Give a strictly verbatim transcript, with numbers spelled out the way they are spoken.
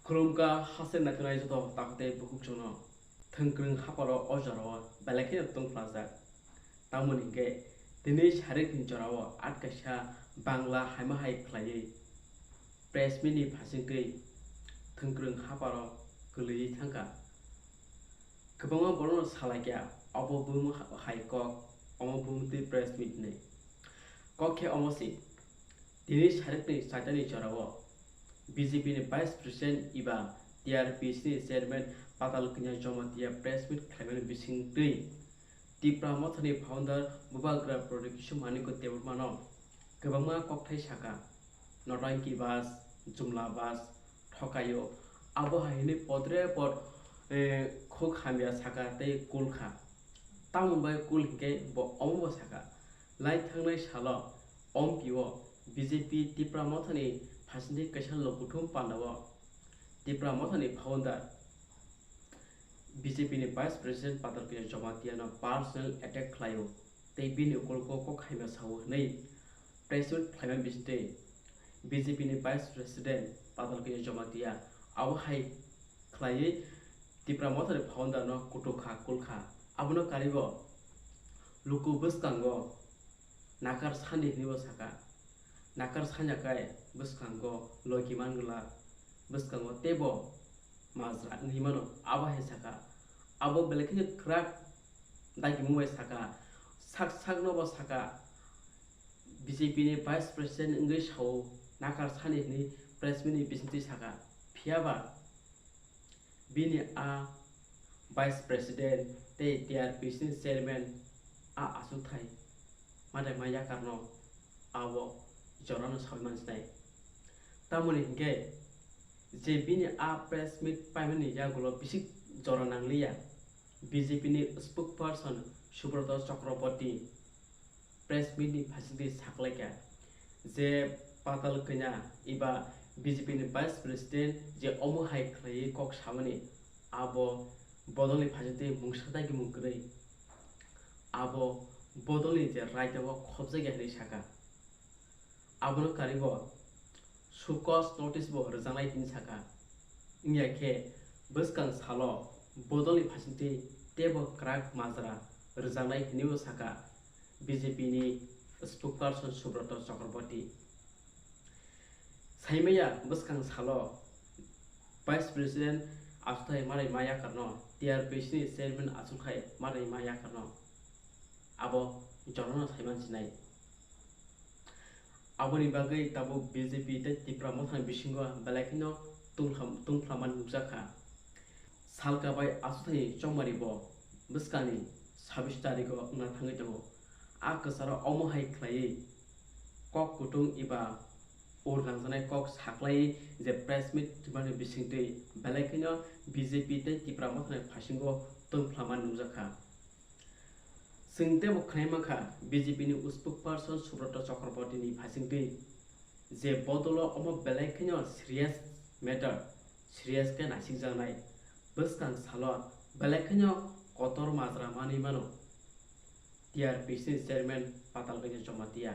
Khulumkha haste naithanai joto takhuk tei bukhuk chwngno. Thwngkwrwng hapharo o jorao belai kheno tungphlajak. Tamoni hinkhe tini sarikni jorao at kaisa Bangla haima hai khlaiwi press meet ni phasingtwi thwngkwrwng hapharo kwlwiwi thangkha. Kwbangma borokno salaikha obo bumo hai kok, omo bumtwi press meet hinwi. Kok khe omo si, tini sarikni chaitani jorao B J P ni Vice President eba T R P C ni Chairman Patal Kanya Jamatia press meet khlaimani bisingtwi Tipra Mothani founder Bubagra Product Kisu Manikya Debbarmano kwbangma kokthai sakha, Notanki bas, jumla bas, thokaio, abo hai hwnwi podre pod, eh, khuk hamya sakha tei kulkha. Tamoni bai kul hinkhe bo omobo sakha, lai thangnai salo Ompi o B J P Tipra Mothani phasingtwi kaisa lok kuthum pandao Tipra Mothani founder B J P ni Vice President Patal Kanya Jamatia no personal attack khlaio tei bini ukulgo kok hamya sao hwnwi press meet khlaimani bisingtwi B J P ni Vice President Patal Kanya Jamatia abo hai khlaiwi Tipra Mothani founder no kutukha kulkha. Abono karibo luku bwskango nakar sani hwnwibo sakha. Nakar sanya kai bwskango logi man glak, bwskango teibo majra wngwi mano, abo hai sakha. Abo belai kheno kwrak dagimung bai sakha, sak sakno bo sakha, B J P ni Vice President wngwi sao nakar sani hwnwi press meet ni bisingtwi sakha. Phiya ba bini a Vice President tei T R P C ni Chairman a achukthai madaima yakarno abo jorano saui mansinai. Tamoni hinkhe je bini a press meet paimani yagulo bisik jora nangliya, B J P ni spokesperson Subrata Chakraborty press meet ni phasingtwi saklaikha je Patal Kanya eba B J P ni Vice President je omo hai khlaiwi kok samani abo bodolni phasingtwi mungsa dagimung kwrwi, abo bodolni je raida o khopjakya hinwi sakha. Abono karibo show cause notice bo rwjaknai hinwi sakha. Wngya khe bwskang salo bodolni phasingtwi teibo kwrak majra rwjaknai hinwibo sakha B J P ni spokesperson Subrata Chakraborty. Saimaya bwskang salo Vice President achukthai madaima yakarno, T R P C ni Chairman achukthai madaima yakarno abo jorano saiman sinai. Aboni bagwi tabuk B J P tei Tipra Mothani bisingo belai kheno tungphlam-, tungphlamani nukjakha. Salka bai achukthai chongmari bo bwskangni sabis tarigo wngna thangwi tongo. A kwcharo omo hai khlaiwi kok kutung eba ur langjaknai kok saklaiwi je press meet twimani bisingtwi belai kheno B J P tei Tipra Mothani phasingo tungphlamani nukjakha. Chwng teibo khwnai mankha B J P ni spokesperson Subrata Chakraborty ni phasingtwi je bodolo omo belai kheno serious matter, serious khe naisikjaknai, bwskang salo belai kheno kotor majra manwi mano T R P C ni chairman Patal Kanya Jamatia.